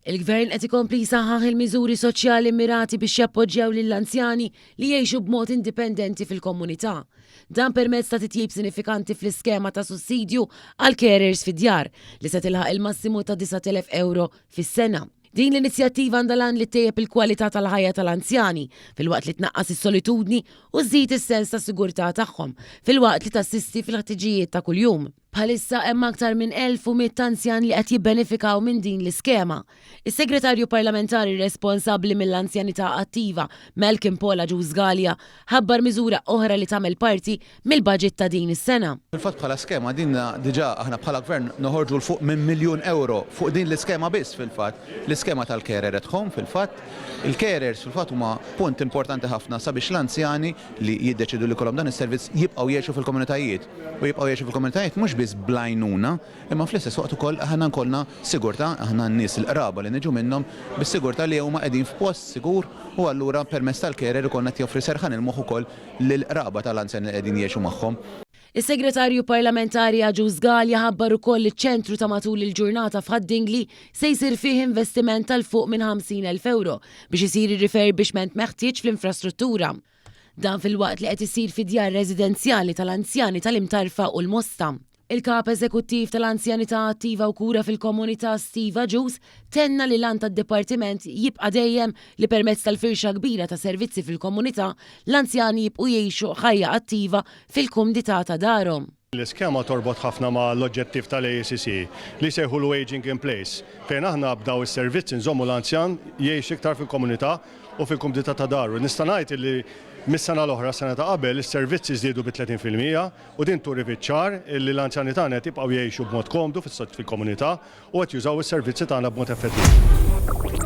Il-Gvern qed ikompli jsaħħaħ il-miżuri soċjali mmirati biex jappoġġjaw lill-anzjani li jgħixu b'mod indipendenti fil-komunità. Dan permezz ta' titjib sinifikanti fl-iskema ta' sussidju għall-carers fid-djar, li se tilħaq il-massimu ta' 9,000 ewro fis-sena. Din l-inizjattiva għandha l-għan li ttejjeb il-kwalità tal-ħajja tal-anzjani, filwaqt li tnaqqas is-solitudni u żżid is-sens ta' sigurtà tagħhom, filwaqt li tassisti fil-ħtiġijiet ta' kuljum. Bħalissa hemm aktar minn 1,100 anzjan li qed jibbenefikaw minn din l-iskema. Is-Segretarju Parlamentari responsabbli mill-Anzjanità Attiva, Malcolm Paul Agius Galea, ħabbar miżura oħra li tagħmel parti mill-baġit ta' din is-sena. Fil-fatt bħala skema din diġà aħna bħala Gvern noħorġu 'l fuq minn miljun ewro fuq din l-iskema biss fil-fatt, l-iskema tal-carer at home fil-fatt. Il-carers fil-fatt huma punt importanti ħafna sabiex l-anzjani li jiddeċiedu li jkollhom dan is-servizz jibqgħu jgħixu fil-komunitajiet. U jibqgħu jgħixu fil-komunitajiet mhux biss bl-għajnuna, imma fl-istess waqt ukoll aħna nkollna sigurtà, aħna n-nies il-qraba li niġu minnhom, bis-sigurtà li huma qegħdin f'post sigur u allura permezz tal-carer ikun qed joffri serħan il-moħħ ukoll lill-qraba tal-anzjani li qegħdin jgħixu magħhom. Is-Segretarju Parlamentari Agius Galea ħabbar ukoll li ċ-ċentru ta' matul il-ġurnata f'Ħad-Dingli se jsir fih investiment ta' 'l fuq minn 50,000 ewro biex isir ir-refurbishment meħtieġ fl-infrastruttura. Dan filwaqt li qed isir fi djar residenzjali tal-anzjani tal-Imtarfa u l-Mosta. Il-Kap Eżekuttiv tal-Anzjanità Attiva u Kura fil-Komunità Steve Agius tenna li l-għan tad-Dipartiment jibqa' dejjem li permezz tal-firxa kbira ta' servizzi fil-komunità, l-anzjani jibqu jgħixu ħajja attiva fil-kumdità ta' darhom. L-iskema torbot ħafna ma' l-oġġettiv tal-AECC li jsejħulu Ageing in Place, fejn aħna b'daw is-servizzi nżommu l-anzjan jgħix iktar fil-komunità u fil-kumdità ta' daru. Nista' ngħid li mis-sena l-oħra, s-sena ta' qabel, is-servizzi żdiedu bi 30% u din turi fiċ-ċar li l-anzjani tagħna qed jibqgħu jgħixu b'mod komdu fil-komunità u qed jużaw is-servizzi tagħna b'mod effettiv.